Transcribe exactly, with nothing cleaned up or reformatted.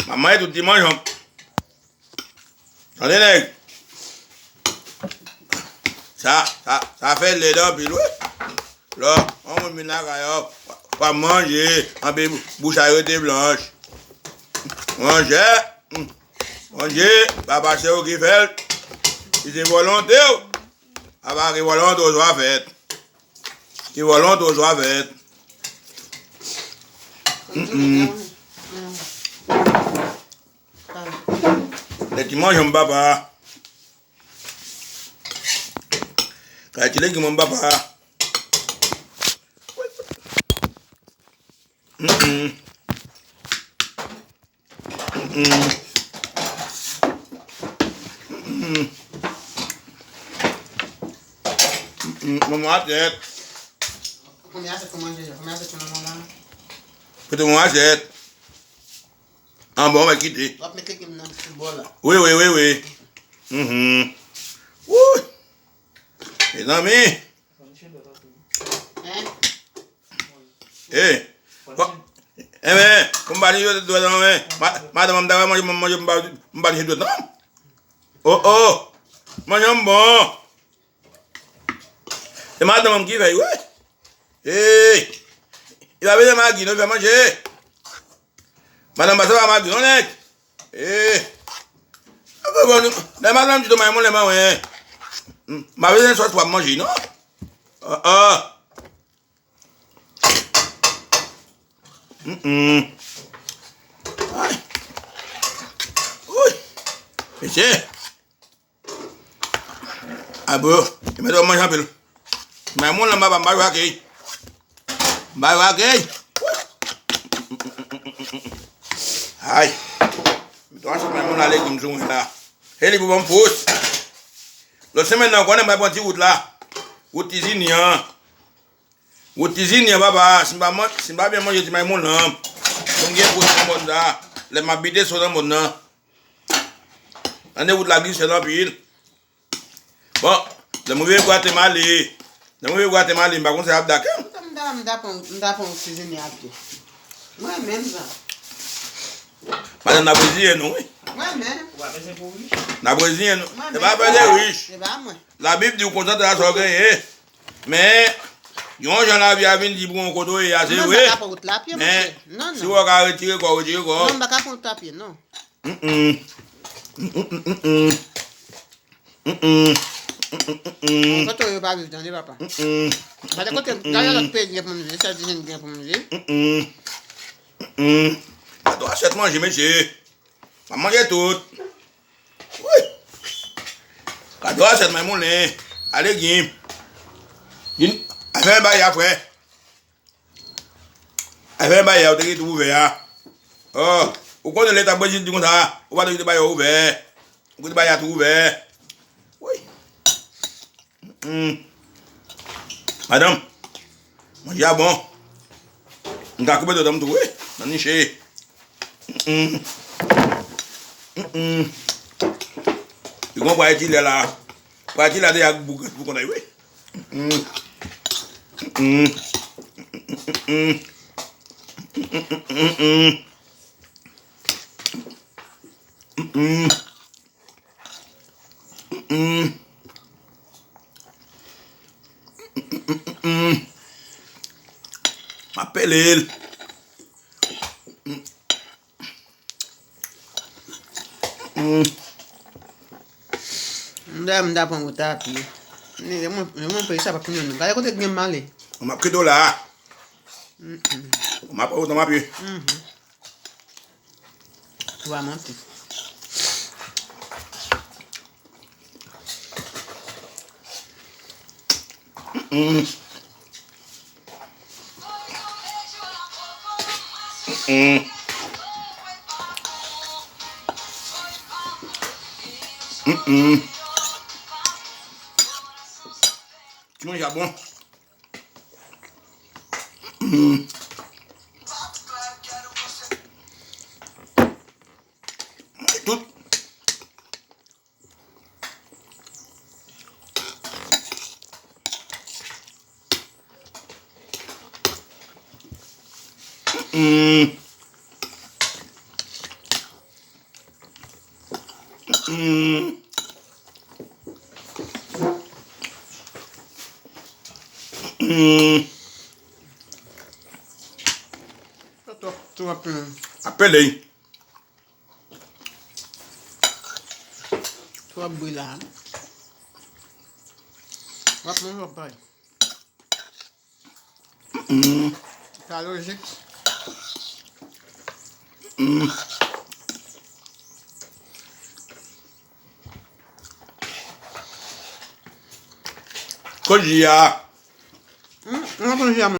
M ap manje tout ti manjan. Tande nèg. Sa, sa, sa fè lèd anpil wi. Lè yon moun vin lakay ou, w ap manje, anpil bouch la rete blanch. Manje, hmm. Manje, papa se ou ki fè l. Si se volonte w, papa ki volonte w swa fèt. Ki volonte w swa fèt. Mm-mm. Lè ti manje m papa. Kay ti legim m papa. Mm-mm. Mm-mm. Mm-mm. Mm-mm. Manman asyèt. Konbyen asyèt pou manje? Konbyen asyèt pou manman la? Pote mwen asyèt. An bon, mwen kite. W ap met legim nan sou bò la. Wi, wi, wi, wi. Mhm. Wouy. Mezanmi. Hein? Hey. Bon. Enben, pou m pa ni dwèt nan men. Ma- Madanm, m ta manje, m manje, m pa- m pa ni dwèt non. Oh, oh. Manje m bon. Se madanm ki fè, wi. Hey. Li pa bezwen magi, non, li fè manje. Madanm, pa se pa magi, non, nèg. Hey. Lè madanm di tou may mwen, lè mwen, wi. M pa bezwen sòs pou ap manje, non. Ah, ah. Mm-mm. Ay. Uy. Mesye. Ay, bro. Li mèt wè manje anpil. May moun lan, m pa, m pa jwe ak li. M pa jwe ak li. Ay. M twa sou may moun la legim sou mwen la. E li pou ban m fòs. Lòt semèn nan, konnen m pral pran ti wout la. Wout Tizini an. Wout Tizini an, papa, si m pa man- si m pa byen manje ti may moun lan, pou m gen fòs nan mòn sa, lè m ap bite so nan mòn nan. Tande wout la glise anpil. Bon, lè m rive Gwatemala, lè m rive Gwatemala, m pa konn sa y ap dakè. M ta, m ta, m ta pran, m ta pran wout Tizini a pye. Mwen menm sa. Madanm, n ap reziye nou, wi. Mwen menm. N ap reziye nou. Mwen menm. Se pa afè de rich. Se pa mwen. Labib di w kontante ak sa w genyen. Men, yon jan lavi a vin di pou yon kote w ye a, se vre. Non, m pa ka pran wout la pye, monchè. Non, non. Men, si w ka retire kò w, retire kò w. Non, m pa ka pran wout la pye, non. Mm-mm. Mm-mm, mm-mm. Mm-mm. Mm-mm, mm-mm. Kote w yo pa viv, tande, papa. Mm-mm. Gade kote, gade lòt peyi gen pou m viv, se Etazini gen pou m viv. Mm-mm. Mm-mm. Gade w asyèt manje, mesye. Pa manje tout. Wi. Gade w asyèt may moulen. A legim. Vin, al fèmen bagay a, frè. Al fèmen bagay a, ou te kite ouvè a. Oh, ou konnen lè t ap Brezil di konsa, ou pa te kite bagay a ouvè. Ou kite bagay a tou ouvè. Wi. Mm. Madanm, manje a bon. M ka koupe dòdò m tou, wi. Nan niche. Mm. Mm. Li gon pwa eti lè la. Pwa eti la de ak bouk pou konn ay, wi. Mm. Mm. Mm. Mm. Mm. Mm. M ap pele l. M ta, m ta pran wout a pye. Men, men, men, peyi sa pa pou nou. Gade kote gen m ale. M ap kite w la. M ap pran wout la m ap pye. Ou va monte. Mm. Mm. Mm. Ti manje a bon. Mm. Tout. Mm. Mm. Mm. Twòp, twòp, mm. Apele. Twòp bri la. W ap manje w ap bay. Mm. Sa lojik. Mm. Kot ji a? Mm, mwen konn ji a.